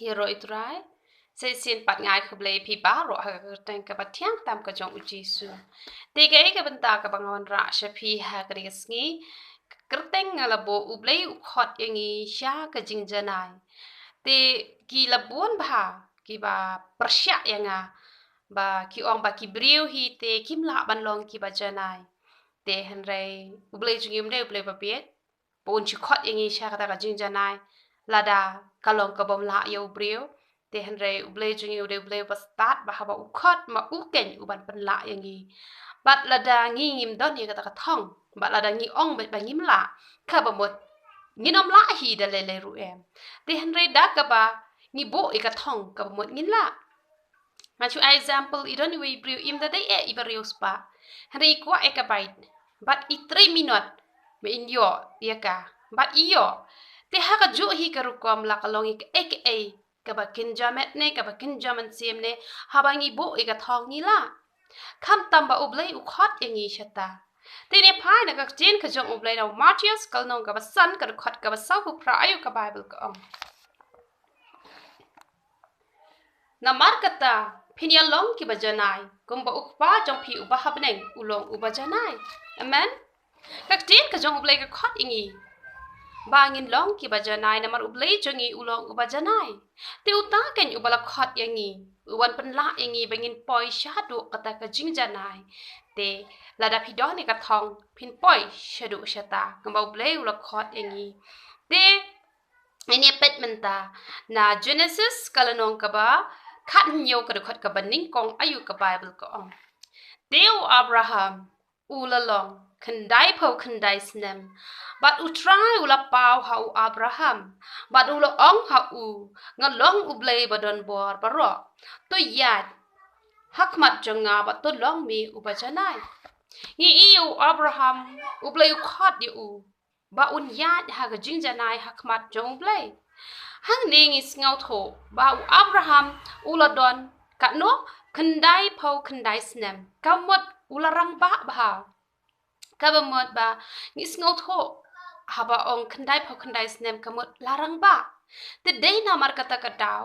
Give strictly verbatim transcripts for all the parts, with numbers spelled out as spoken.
Ki ïaroh ïa u Trai. Sa shisien pat nga ai khublei ïa phi baroh ha ka kyrteng kaba thiang tam ka jong u Jisu. Te kaei ka bynta kaba nga wanrah sha phi ha kane ka sngi, ka kyrteng nga la buh U Blei u khot ïa ngi sha ka jingjanai. Te ki la bun bha kiba pyrshah ïa nga, ba ki ong ba ki briew hi te kim lah ban long kiba janai. Te hynrei U Blei jong ngi um dei U Blei babieit, ba un shu khot ïa ngi sha kata ka jingjanai lada ka long ka bym lah ïa u briew. Te hynrei U Blei jong ngi u dei U Blei uba stad, ba haba u khot ma u keiñ u ban pynlah ïa ngi. Bad lada ngi ngim don ïa kata ka thong, bad lada ngi ong bad ba ngim lah, kaba mut ngin ym lah hi da lei lei ruh em. Te hynrei da kaba ngi buh ïa ka thong, kaba mut ngin lah. Nga shu ai example, i don iwei i briew im da dei eh iba riewspah, hynrei i kwah ïa ka bike, bad i trei minot ba in ïoh ïa ka, bad i ïoh. Te ha kajuh hi ka rukom la ka long ïa kaei kaei kaba kynja met ne kaba kynja mynsiem ne, haba ngi buh ïa ka thong ngi lah. Khamtam ba U Blei u khot ïa ngi shata. Te ne phai na ka ktien ka jong U Blei na u Mathaios ka lynnong kaba san ka dkhot kaba sawphew phra, aïu ka Baibl ka ong? Namar kata phin ïa long kiba janai, kumba u Kpa jong phi uba ha bneng u long uba janai. Amen. Ka ktien ka jong U Blei ka khot ïa ngi ba ngin long kiba janai, namar U Blei jong ngi u long uba janai. Te uta keiñ uba la khot ïa ngi, u wan pynlah ïa ngi ba ngin poi shaduh kata ka jingjanai. Te lada phi don ïa ka thong, phin poi shaduh shata, kumba U Blei u la khot ïa ngi. Te ngin ïa peit mynta na Genesis ka lynnong kaba khathynñiew ka dkhot kaba nyngkong, aïu ka Baibl ka ong? Te u Abraham u la long khyndai phew khyndai snem, bad u Trai u la paw ha u Abraham, bad u la ong ha u, nga long U Blei ba don bor baroh. To ïaid ha khmat jong nga bad to long me uba janai. Ngi i u Abraham, U Blei u khot ïa u ba un ïaid ha ka jingjanai ha khmat jong U Blei. Hangne ngi sngewthuh ba u Abraham u la don katno, khyndai phew khyndai snem, ka mut u la rangbah bha. Kaba mut ba ngi sngewthuh haba ong khyndai phew khyndai snem ka mut la rangbah. Te dei namar kata ka daw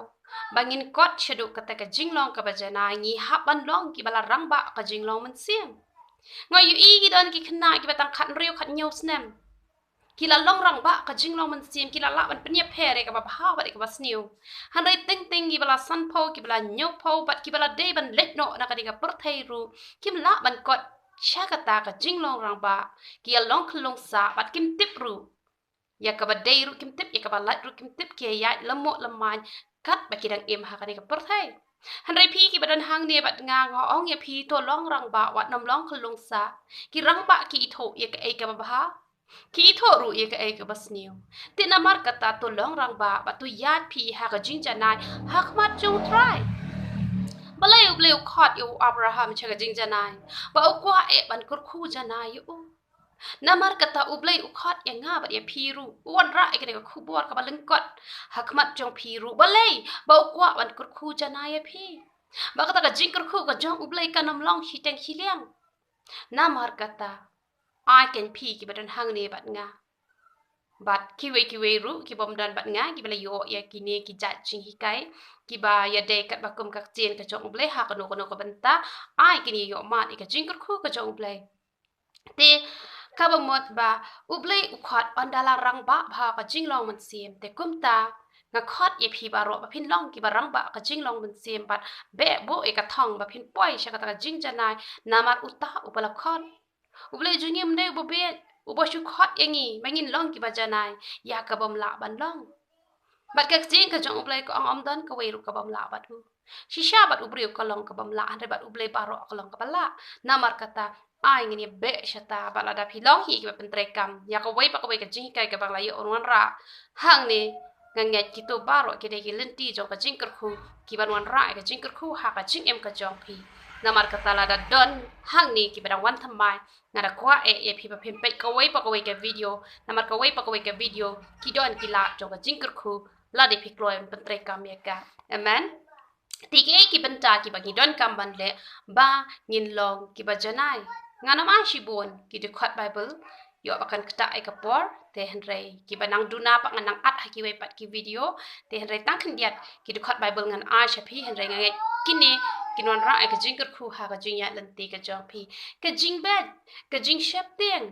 ba ngin kot shaduh kata ka jinglong kaba janai, ngi hap ban long kiba la rangbah ka jinglong mynsiem. Nga ïohi ki don ki khynnah kiba tang khathynriew khathynñiew snem, ki la long rangbah ka jinglong mynsiem, ki la lah ban pynïapher ïa kaba bha bad ïa kaba sniew. Hynrei teng teng kiba la sanphew, kiba la hynñiewphew bad kiba la dei ban leit noh na kane ka pyrthei ruh, kim lah ban kot sha kata ka jinglong rangbah. Ki ïa long khyllung sah bad kim tip ruh ïa kaba dei ruh kim tip, ïa kaba lait ruh kim tip, ki ïa ïaid lyngngoh lyngngoh katba ki dang im ha kane ka pyrthei. Hynrei phi kiba don hangne bad nga, nga ong ïa phi, to long rangbah wat nym long khyllung sah. Ki rangbah ki ithuh ïa kaei kaba bha, ki ithuh ruh ïa kaei kaba sniew. Te namar kata to long rangbah bad to ïaid phi ha ka jingjanai ha khmat jong U Trai. Balei U Blei u khot ïa u Abraham sha ka jingjanai? Ba u kwah eh ban kyrkhu janai ïa u. Namar kata U Blei u khot ïa nga bad ïa phi ruh, u wanrah ïa kane ka khubor kaba lyngkot ha khmat jong phi ruh. Balei? Ba u kwah ban kyrkhu janai ïa phi. Ba kata ka jingkyrkhu ka jong U Blei kan ym long shiteng shiliang. Namar kata ai keiñ phi kiba don hangne bad nga, bad kiwei kiwei ruh ki bym don bad nga, kiba la ïoh ïa kine ki jait jinghikai kiba ïadei katba kum ka ktien ka jong U Blei ha kano kano ka bynta, ai kin ïoh mad ïa ka jingkyrkhu ka jong U Blei. Te kaba mut ba U Blei u khot ynda la rangbah bha ka jinglong mynsiem. Te kumta nga khot ïa phi baroh ba phin long kiba rangbah ka jinglong mynsiem bad beh buh ïa ka thong ba phin poi sha kata ka jingjanai, namar uta uba la khot. U Blei jong ngi um dei uba bieit, uba shu khot ïa ngi ba ngin long kiba janai ïa ka bym lah ban long. Bad ka ktien ka jong U Blei ka ong ym don kawei ruh ka bym lah bad u. Shisha bad u briew ka long ka bym lah, hynrei bad U Blei baroh ka long kaba lah. Namar kata ai ngin ïa beh shata bad lada phi long hi kiba pyntreikam ïa kawei pa kawei ka jinghikai kaba nga la ïoh wanrah hangne, nga ngeit kito baroh ki dei ki lynti jong ka jingkyrkhu kiban wanrah ïa ka jingkyrkhu ha ka jingim ka jong phi. Namar kata lada don hangne kiba dang wan thymmai, nga da kwah eh ïa phi ba phin peit kawei pa kawei ka video, namar kawei pa kawei ka video ki don ki lad jong ka jingkyrkhu lada phi kloi ban pyntreikam ïa ka. Amen. Te kiei ki bynta kiba ngi donkam ban leh ba ngin long kiba janai? Ngan ym ai shibun ki dkhot Baibl, ïoh ba kan ktah ïa ka por, te hynrei kiba nang duna pat ngan nang add ha kiwei pat ki video, te hynrei tang khyndiat ki dkhot Bible ngan ai sha phi, hynrei nga ngeit kine kin wanrah ïa ka jingkyrkhu ha ka jingïaid lynti ka jong phi. Ka jingbeit, ka jingsheptieng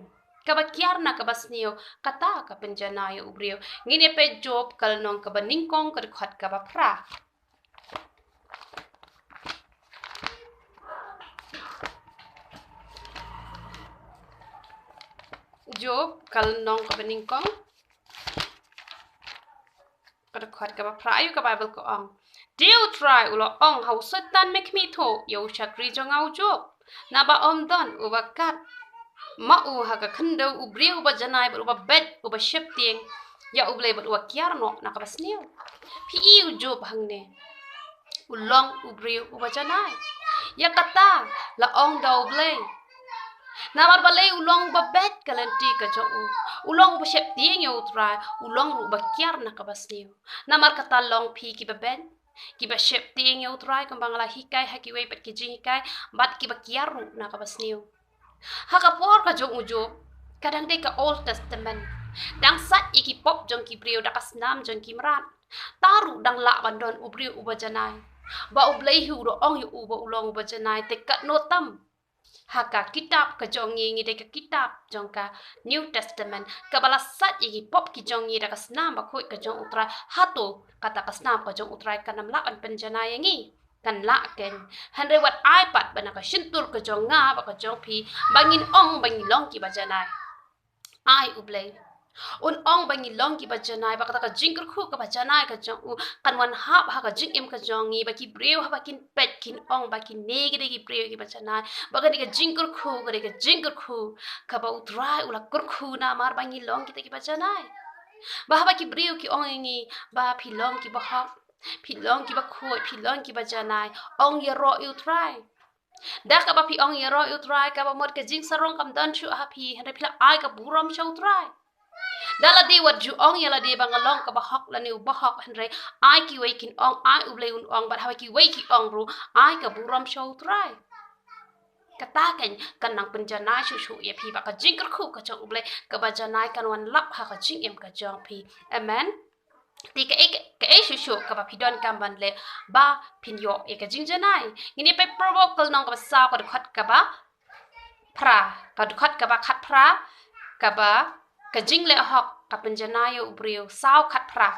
kaba kiar na kaba sniew, kata ka pynjanai ïa u briew. Ngin ïa peit Job ka lynnong kaba nyngkong ka dkhot kaba phra. Job ka lynnong kaba nyngkong ka dkhot kaba phra, aïu ka Bible ka ong. Te u Trai u la ong ha u Soitan, me khmih thuh ïa u shakri jong nga u Job, naba ym don uba kat ma u ha ka khyndew, u briew uba janai bad uba beit, uba sheptieng ïa U Blei bad uba kiar noh na kaba sniew. Phi i u Job hangne, u long u briew uba janai. Ïa kata la ong da U Blei. Namar balei? U long uba beit ka lynti ka jong u. U long uba sheptieng ïa u Trai, u long ruh uba kiar na kaba sniew. Namar kata long phi kiba beit, kiba sheptieng ïa u Trai, kumba nga la hikai ha kiwei pat ki jinghikai, bad kiba kiar ruh na kaba sniew. Ha ka por ka jong u Job, ka dang dei ka Old Testament. Dang sait ïa ki pop jong ki briew da ka snam jong ki mrad. Te ruh dang lah ban don u briew uba janai. Ba U Blei hi u da ong ïa u ba u long uba janai, te katno tam ha ka kitab ka jong ngi, ngi dei ka kitab jong ka New Testament, kaba la sait ïa ki pop ki jong ngi da ka snam bakhuid ka jong u Trai. Hato kata ka snam ka jong u Trai kan ym lah ban pynjanai ïa ngi? Kan lah kein. Hynrei wat ai pat ba na ka shyntur ka jong nga bad ka jong phi ba ngin ong ba ngi long kiba janai. Ai U Blei un ong ba ngi long kiba janai, ba kata ka jingkyrkhu kaba janai ka jong u kan wan hap ha ka jingim ka jong ngi, ba ki briew haba kin peit kin ong ba kine ki dei ki briew kiba janai, ba kane ka jingkyrkhu ka dei ka jingkyrkhu kaba u Trai u la kyrkhu namar ba ngi long kita kiba janai. Ba haba ki briew ki ong ïa ngi ba phi long kiba hok, phi long kiba khuid, phi long kiba janai, ong ïaroh ïa u Trai. Da kaba phi ong ïaroh ïa u Trai, kaba mut ka jingsarong kam don shuh ha phi, hynrei phi la ai ka burom sha u Trai. Da lade wat ju ong ïa lade ba nga long kaba hok lane uba hok, hynrei ai kiwei kin ong, ai U Blei un ong, bad haba kiwei ki ong ruh, ai ka burom sha u Trai. Kata kein kan nang pynjanai shuh shuh ïa phi ba ka jingkyrkhu ka jong U Blei kaba janai kan wan lap ha ka jingim ka jong phi. Amen. Te kaei, kaei shuh shuh kaba phi donkam ban leh ba phin ïoh ïa ka jingjanai? Ngin ïa peit Proverb ka lynnong kaba saw ka dkhot kaba phra, ka dkhot kaba khatphra, kaba ka jingleh hok ka pynjanai ïa u briew. Saw khatphra.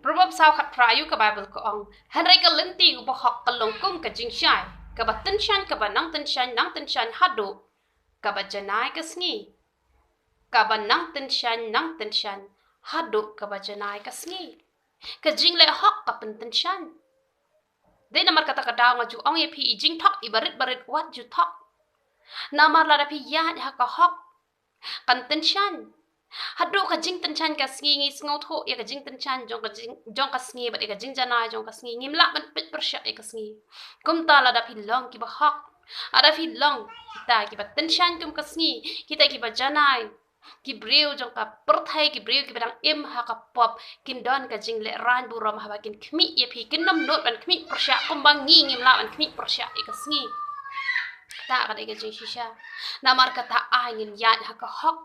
Proverb saw khatphra, aïu ka Bible ka ong. Hynrei ka lynti uba hok ka long kum ka jingshai, kaba tyngshaiñ, kaba nang tyngshaiñ, nang tyngshaiñ haduh kaba janai ka sngi. Kaba nang tyngshaiñ, nang tyngshaiñ haduh kaba janai ka sngi. Ka jingleh hok ka pyntyngshaiñ. Dei namar kata ka daw nga ju ong ïa phi, i jingthok iba rit ba rit wat ju thok. Namar lada phi ïaid ha ka hok kan tyngshaiñ. Haduh ka jingtyngshaiñ ka sngi, ngi sngewthuh ïa ka jingtyngshaiñ jong ka jing, jong ka sngi bad ïa ka jingjanai jong ka sngi. Ngim lah ban peit pyrshah ïa ka sngi. Kumta lada phi long kiba hok, lada phi long kita kiba tyngshaiñ kum ka sngi, kita kiba janai, ki briew jong ka pyrthei, ki briew kiba dang im ha ka pop, kin don ka jinglehrain burom haba kin khmih ïa phi, kin nym nud ban khmih pyrshah kumba ngi ngim lah ban khmih pyrshah ïa ka sngi. Kata ka dei ka jingshisha. Namar kata ai ngin ïaid ha ka hok.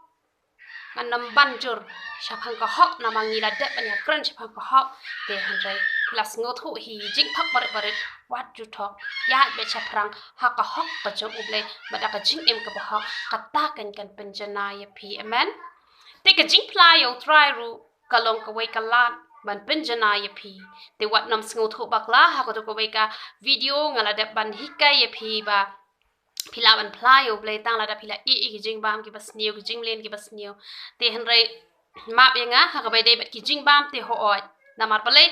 Ngan nym ban jur shaphang ka hok namar ngi la dep ban ïakren shaphang ka hok. Te hynrei phi la sngewthuh hi, jingthok barit barit wat ju thok. Ïaid beit shaphrang ha ka hok ka jong U Blei bad da ka jingim kaba hok, kata kan, kan pynjanai ïa phi. Amen. Te ka jingphla ïa U Trai ruh ka long kawei ka lad ban pynjanai ïa phi. Te wat nym sngewthuh bakla, ha kato kawei ka video nga la dep ban hikai ïa phi ba phi lah ban phla ïa U Blei tang lada phi la ïeh ïa ki jingbam kiba sniew, ki jingmlien kiba sniew. Te hynrei map ïa nga, ha kaba ïadei bad ki jingbam te hooid. Namar balei?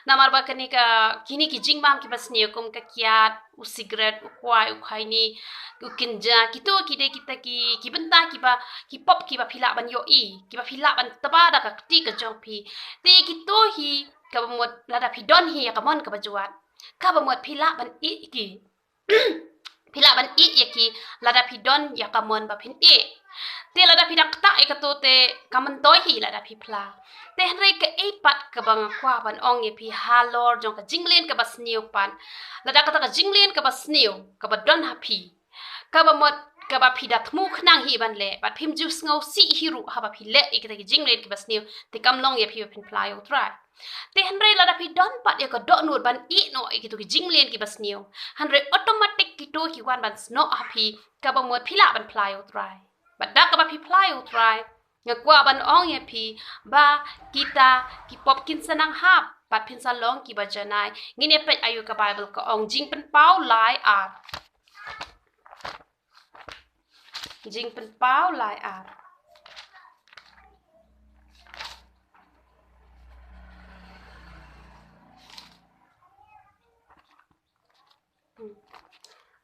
Namar ba kane ka, kine ki jingbam kiba sniew kum ka kiad, u sikret, u kwai, u khaini, u kynja, kito ki dei kita ki, ki bynta kiba, ki pop kiba phi lah ban ïohi, kiba phi lah ban tba da ka kti ka jong phi. Te kito hi kaba mut lada phi don hi ïa ka mon kaba jwat, kaba mut phi lah ban ïeh ki. Phi lah ban ïeh ïa ki lada phi don ïa ka mon ba phin ïeh. Te lada phi dang ktah ïa kato te ka myntoi hi lada phi phla. Te hynrei kaei pat kaba nga kwah ban ong ïa phi halor jong ka jingleh kaba sniew pat. Lada kata ka jingleh kaba sniew kaba don ha phi, kaba mut kaba phi da thmu khnang hi ban leh, bad phim ju sngewsih hi ruh haba phi leh ïa kita ki jingleh kiba sniew, te kam long ïa phi ba phin phla ïa U Trai. Te hynrei lada phi don pat ïa ka dohnud ban ïeh noh ïa kito ki jingleh kiba sniew, hynrei automatic kito ki wan ban snoh ha phi, kaba mut phi lah ban phla ïa U Trai. Bad da kaba phi phla ïa U Trai, nga kwah ban ong ïa phi ba kita ki pop kin sa nang hap, bad phin sa long kiba janai. Ngin ïa peit aïu ka Baibl ka ong. Jingpynpaw lai ar. Jingpynpaw lai ar. Hmm.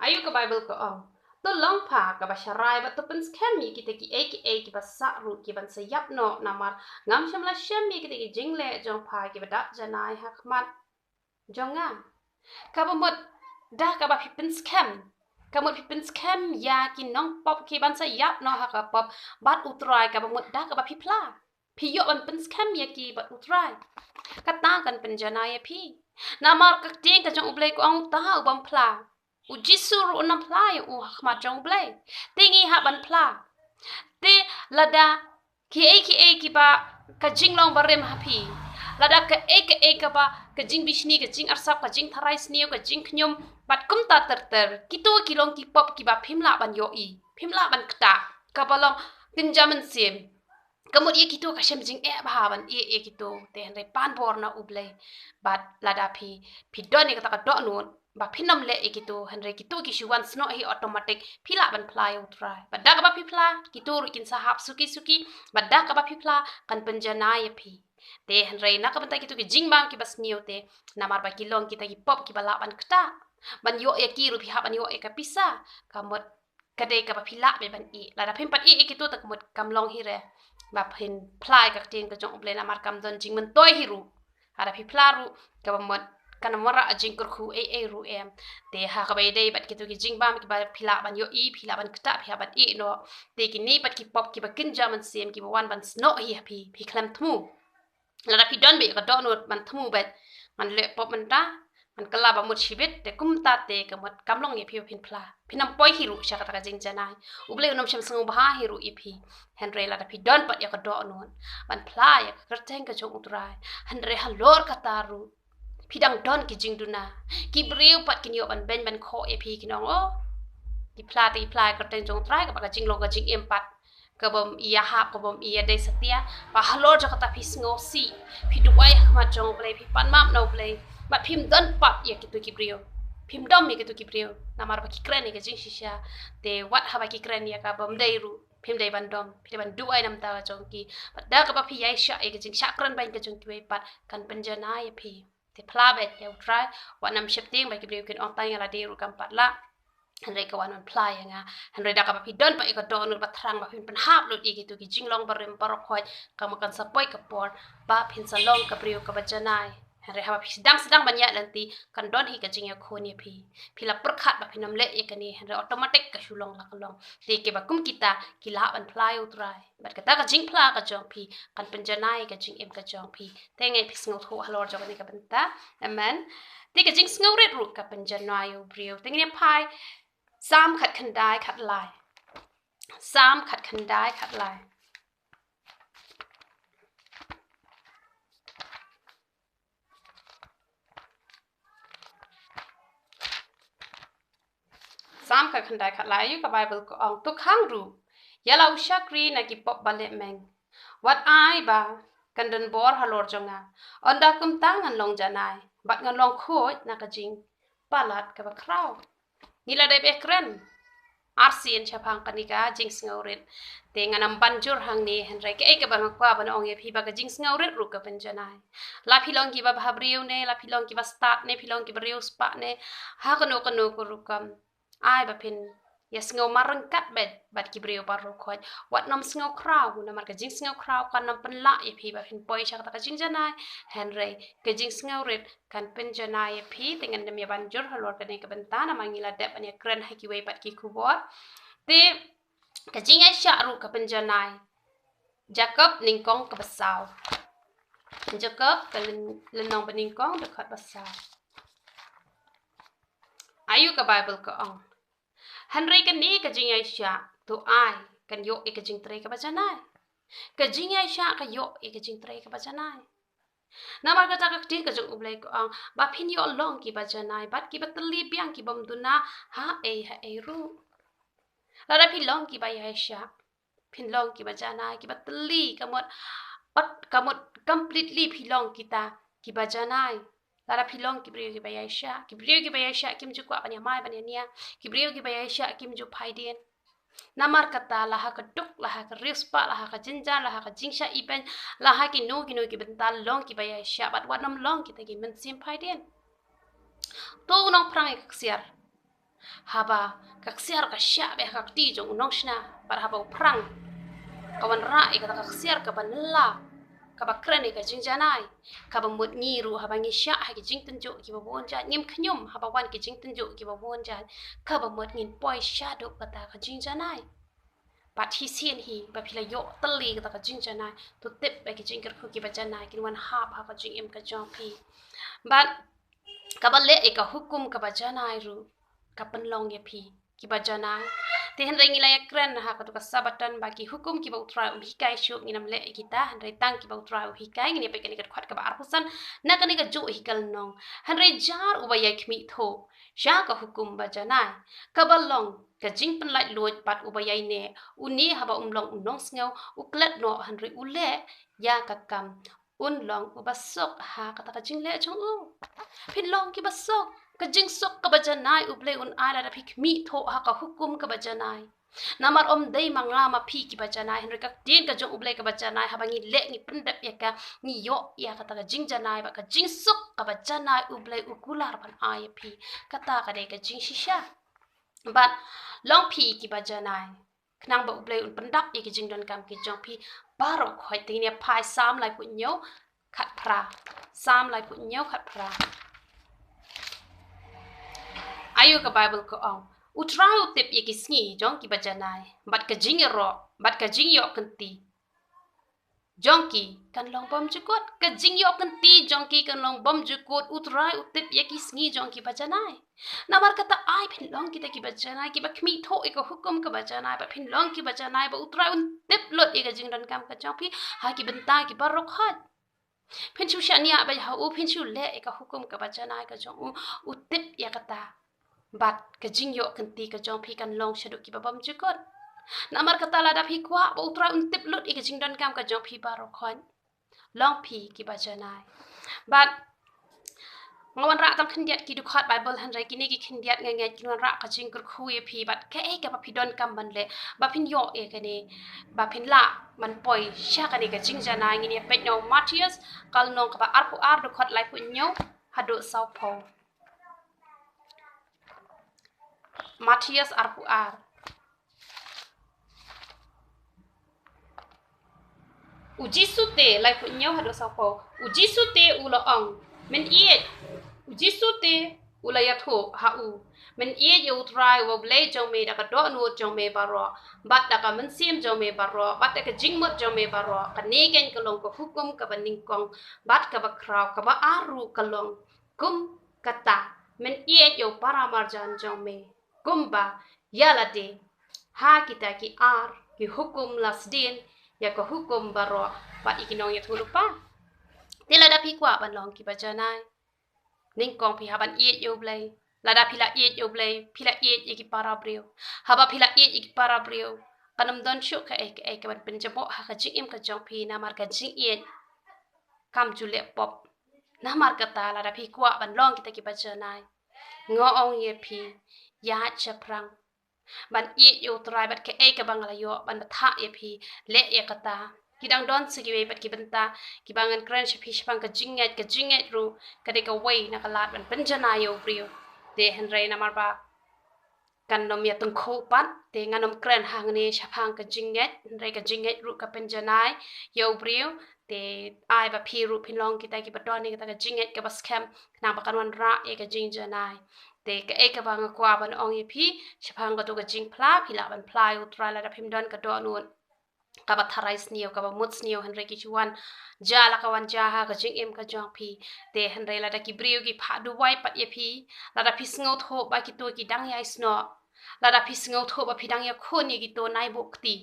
Aïu ka Baibl ka ong. To long pha kaba sharai bad to pynskhem ïa kita kiei kiei kiba sah ruh ki ban sa ïap noh, namar ngam shym la shem ïa kita ki jingleh jong pha kiba dap janai ha khmat jong nga. Kaba mut da kaba phi pynskhem, kaba mut phi pynskhem ïa ki nongpop ki ban sa ïap noh ha ka pop bad U Trai, kaba mut da kaba phi phla. Phi ïoh ban pynskhem ïa ki bad U Trai. Kata kan pynjanai ïa phi. Namar ka ktien ka jong U Blei ka ong, uta u bym phla, U Jisu ruh un ym phla ïa u ha khmat jong U Blei. Te ngi hap ban phla. Te lada kiei kiei kiba ka jinglong barim ha phi, lada kaei kaei kaba ka jingbishni, ka jingarsap, ka jingtharai sniew, ka jingkhñium, bad kumta ter ter, kito ki long ki pop kiba phim lah ban ïohi, phim lah ban ktah, kaba long kynja mynsiem. Ka mut ïa kito ka shem jingeh bha ban ïeh ïa kito. Te hynrei pan bor na U Blei. Bad lada phi, phi don ïa kata ka dohnud ba phin ym leh ïa kito, hynrei kito ki shu wan snoh hi automatic, phi lah ban phla ïa U Trai. Bad da kaba phi phla, kito ruh kin sa hap suki suki. Bad da kaba phi phla kan pynjanai ïa phi. Te hynrei na ka bynta kito ki jingbam kiba sniew te, namar ba ki long kita ki pop kiba lah ban ktah, ban ïoh ïa ki ruh phi hap ban ïoh ïa ka pisa. Ka mut ka dei kaba phi lah beit ban ïeh. Lada phim pat ïeh ïa kito te ka mut kam long hi re ba phin phla ïa ka ktien ka jong U Blei, namar kam don jingmyntoi hi ruh. Lada phi phla ruh, kaba mut kan ym wanrah jingkyrkhu ei ei ruh em. Te ha kaba ïadei bad kito ki jingbam kiba phi lah ban ïohi, phi lah ban ktah, phi lah ban ïeh noh, te kine pat ki pop kiba kynja mynsiem kiba wan ban snoh hi ha phi, phi khlem thmu. Lada phi don beit ka dohnud ban thmu beit, ngan leh pop mynta, ngan kylla ba mut shibit, te kumta te ka mut kam long ïa phi ba phin phla. Phin ym poi hi ruh sha kata ka jingjanai. U Blei un ym shym sngewbha hi ruh ïa phi. Hynrei lada phi don pat ïa ka dohnud ban phla ïa ka kyrteng ka jong U Trai, hynrei halor kata ruh phi dang don ki jingduna. Ki briew pat kin ïoh ban beiñ ban khoh ïa phi, kin ong, oh, ki phla te ki phla ïa ka kyrteng jong U Trai, kaba ka jinglong ka jingim pat ka bym ïa hap, ka bym ïa dei satia. Ba halor jong kata phi sngewsih, phi duwai ha khmat jong U Blei, phi pan map na U Blei. Bad phim don pat ïa kito ki briew. Phim dom ïa kito ki briew. Namar ba ki kren ïa ka jingshisha. Te wat haba ki kren ïa ka bym dei ruh, phim dei ban dom, phi dei ban duwai na bynta jong ki. Bad da kaba phi ïaishah ïa ka jingshah kren beiñ ka jong kiwei pat, kan pynjanai ïa phi. Te phla beit ïa U Trai, wat nym sheptieng ba ki briew kin ong tang ïa lade ruh kam pat lah. Hynrei ka wan ban phla ïa nga. Hynrei da kaba phi don pat ïa ka dohnud ba thrang ba phin pynhap lut ïa kito ki jinglong barim baroh khoit, ka mut kan sa poi ka por ba phin sa long ka briew kaba janai. Hynrei haba phi sdang sdang ban ïaid lynti, kan don hi ka jingïakhun ïa phi. Phi la pyrkhat ba phin ym leh ïa kane, hynrei automatic ka shu long la ka long. Te kiba kum kita ki lah ban phla ïa U Trai. Bad kata ka jingphla ka jong phi kan pynjanai ka jingim ka jong phi. Te nga ai phi sngewthuh halor jong kane ka bynta. Amen. Te ka jingsngewrit ruh ka pynjanai ïa u briew. Te ngin ïa phai Salm khatkhyndai khatlai. Salm khatkhyndai khatlai. Salm khatkhyndai khatlai, ïa ka Baibl ka ong, to khang ruh ïa la u shakri na ki pop ba leh meng. Wat ai ba kan don bor halor jong nga. Ynda kumta ngan long janai bad ngan long khuid na ka jingpalat kaba khraw. Ngi la dei ba kren arsien shaphang kane ka jingsngewrit. Te ngan ym ban jur hangne, hynrei kaei kaba nga kwah ban ong ïa phi ba ka jingsngewrit ruh ka pynjanai. La phi long kiba bha briew ne, la phi long kiba stad ne, phi long kiba riewspah ne, ha kano kano ka rukom, ai ba phin ïa sngew marryngkat bad, bad ki briew baroh khoit. Wat nym sngew khraw, namar ka jingsngew khraw kan nym pynlah ïa phi ba phin poi sha kata ka jingjanai. Hynrei ka jingsngew rit kan pynjanai ïa phi. Te ngan nym ïa ban jur halor kane ka bynta namar ngi la dep ban ïa kren ha kiwei pat ki khubor. Te ka jingïaishah ruh ka pynjanai. Jakob nyngkong kaba saw. Jakob ka lyn-, lynnong ba nyngkong dkhot ba saw. Aïu ka Baibl ka ong. Hynrei kane ka jingïaishah, to ai, kan ïoh ïa ka jingtrei kaba janai. Ka jingïaishah ka ïoh ïa ka jingtrei kaba janai. Namar kata ka ktien ka jong U Blei ka ong, ba phin ïoh long kiba janai, bad kiba tylli biang ki bym duna, ha ei, ha ei ruh. Lada phi long kiba ïaishah, phin long kiba janai, kiba tylli, ka mut, pat, ka mut completely phi long kita kiba janai. Lada phi long ki briew kiba ïaishah, ki briew kiba ïaishah kim ju kwah ban ïamai ban ïania, ki briew kiba ïaishah kim ju phaidien. Namar kata la ha ka duk, la ha ka riewspah, la ha ka jynjar, la ha ka jingshah ibeiñ, la ha kino kino ki bynta long kiba ïaishah, bad wat nym long kita ki mynsiem phaidien. To u nongphrang ïa ka ksiar. Haba ka ksiar ka shah beit ha ka kti jong u nongshna, bad haba u phrang ka wanrah ïa kata ka ksiar kaba nylla, kaba kren ïa ka jingjanai, kaba mut ngi ruh haba ngi shah ha ki jingtynjuh kiba bun jait, ngim khñium haba wan ki jingtynjuh kiba bun jait, kaba mut ngin poi shaduh kata ka jingjanai. Bad hi sien hi, ba phi la ïoh tylli kata ka jingjanai, to tip ba ki jingkyrkhu kiba janai kin wan hap ha ka jingim ka jong phi. Bad kaba leh ïa ka hukum kaba janai ruh, ka pynlong ïa phi kiba janai. Te hynrei ngi la ïa kren ha katu ka Sabbaton ba ki hukum kiba U Trai um hikai shuh ngin ym leh ïa kita, hynrei tang kiba U Trai u hikai. Ngin ïa peit kane ka dkhot kaba arphew san na kane kajuh hi ka lynnong. Hynrei jar uba ïai khmih thuh sha ka hukum ba janai, kaba long ka jingpynlait luid bad uba ïaineh, une haba um long u nongsngew, u klet noh, hynrei u leh ïa ka kam, un long uba suk ha kata ka jingleh jong u. Phin long kiba suk. Ka jingsuk kaba janai U Blei un ai lada phi khmih thuh ha ka hukum kaba janai. Namar ym dei ma nga ma phi kiba janai, hynrei ka ktien ka jong U Blei kaba janai, haba ngi leh, ngi pyndep ïa ka, ngi ïoh ïa kata ka jingjanai, bad ka jingsuk kaba janai U Blei u kular ban ai ïa phi. Kata ka dei ka jingshisha. Bad long phi kiba janai, khnang ba U Blei un pyndap ïa ki jingdonkam ki jong phi baroh khoit. Te ngin ïa phai Salm laiphew hynñiew khatphra. Salm laiphew hynñiew khatphra. Aïu ka Baibl ka ong. U Trai u tip ïa ki sngi jong kiba janai, bad ka jingïaroh, bad ka jingïoh kynti jong ki kan long bymjukut. Ka jingïoh kynti jong ki kan long bymjukut. U Trai u tip ïa ki sngi jong kiba janai. Namar kata ai phin long kita kiba janai, kiba khmih thuh ïa ka hukum kaba janai, bad phin long kiba janai, ba U Trai un tip lut ïa ka jingdonkam ka jong phi ha ki bynta kiba rukhat. Phin shu shaniah beit ha u, phin shu leh ïa ka hukum kaba janai ka jong u, u tip ïa kata. Bad ka jingïoh kynti ka jong phi kan long shaduh kiba bymjukut. Namar kata lada phi kwah ba U Trai un tip lut ïa ka jingdonkam ka jong phi baroh khoit, long phi kiba janai. Bad nga wanrah tang khyndiat ki dkhot Baibl, hynrei kine ki khyndiat nga ngeit kin wanrah ka jingkyrkhu ïa phi, bad kaei kaba phi donkam ban leh ba phin ïoh ïa kane, ba phin lah ban poi sha kane ka jingjanai. Ngin ïa peit na u Mathaios ka lynnong kaba arphew ar, dkhot laiphew hynñiew haduh sawphew. Mathaios arphew ar. U Jisu te, laiphew hynñiew haduh sawphew. U Jisu te u la ong, men ïeit. U Jisu te u la ïathuh ha u, men ïeit ïa U Trai uba U Blei jong me da ka dohnud jong me baroh, bad da ka mynsiem jong me baroh, bad da ka jingmut jong me baroh. Kane keiñ ka long ka hukum kaba nyngkong, bad kaba khraw, kaba ar ruh ka long kum kata, men ïeit ïa u para marjan jong me kumba ïa lade. Ha kita ki ar ki hukum la sdien ïa ka hukum baroh bad ïa ki nongïathuhlypa. Te lada phi kwah ban long kiba janai, nyngkong phi hap ban ïeit ïa U Blei. Lada phi la ïeit ïa U Blei, phi la ïeit ïa ki para briew. Haba phi la ïeit ïa ki para briew, kan ym don shuh kaei kaei kaban pynjaboh ha ka jingim ka jong phi, namar ka jingïeit kam ju leh pop. Namar kata lada phi kwah ban long kita kiba janai, nga ong ïa phi, ïaid shaphrang ban ïeit ïa U Trai, bad kaei kaba nga la ïoh ban batai ïa phi, leh ïa kata. Ki dang don sa kiwei pat ki bynta kiba ngan kren sha phi shaphang ka jingngeit. Ka jingngeit ruh ka dei kawei na ka lad ban pynjanai ïa u briew. Te hynrei namar ba kan nym ïa tyngkhuh pat. Te ngan nym kren hangne shaphang ka jingngeit, hynrei ka jingngeit ruh ka pynjanai ïa u briew. Te ai ba phi ruh phin long kita kiba don ïa kata ka jingngeit kaba skhem, khnang ba kan wanrah ïa ka jingjanai. Te kaei kaba nga kwah ban ong ïa phi shaphang kato ka jingphla, phi lah ban phla ïa U Trai lada phim don ka dohnud kaba tharai sniew, kaba mut sniew, hynrei ki shu wan jia la ka wan jia ha ka jingim ka jong phi. Te hynrei lada ki briew ki phah duwai pat ïa phi, lada phi sngewthuh ba kito ki dang ïai snoh, lada phi sngewthuh ba phi dang ïakhun ïa kito, nai buh kti.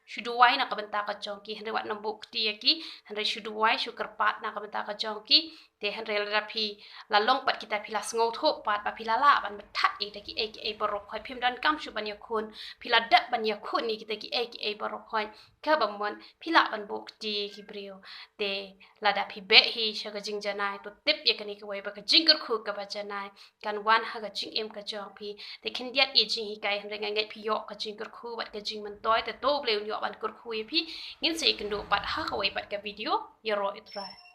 Shu duwai na ka bynta ka jong ki, hynrei wat nym buh kti ïa ki, hynrei shu duwai, shu kyrpad na ka bynta ka jong ki. Te hynrei lada phi la long pat kita, phi la sngewthuh pat ba phi la lah ban pynthat ïa kita kiei kiei baroh khoit, phim donkam shuh ban ïakhun, phi la dep ban ïakhun ïa kita kiei kiei baroh khoit. Kaba mut phi lah ban buh kti ïa ki briew. Te lada phi beh hi sha ka jingjanai, to tip ïa kane kawei ba ka jingkyrkhu kaba janai kan wan ha ka jingim ka jong phi. Te khyndiat ïa jinghikai, hynrei nga ngeit phi ïoh ka jingkyrkhu bad ka jingmyntoi, te to U Blei un ïoh ban kyrkhu ïa phi. Ngin sa ïakynduh pat ha kawei pat ka video. Ïaroh ïa U Trai.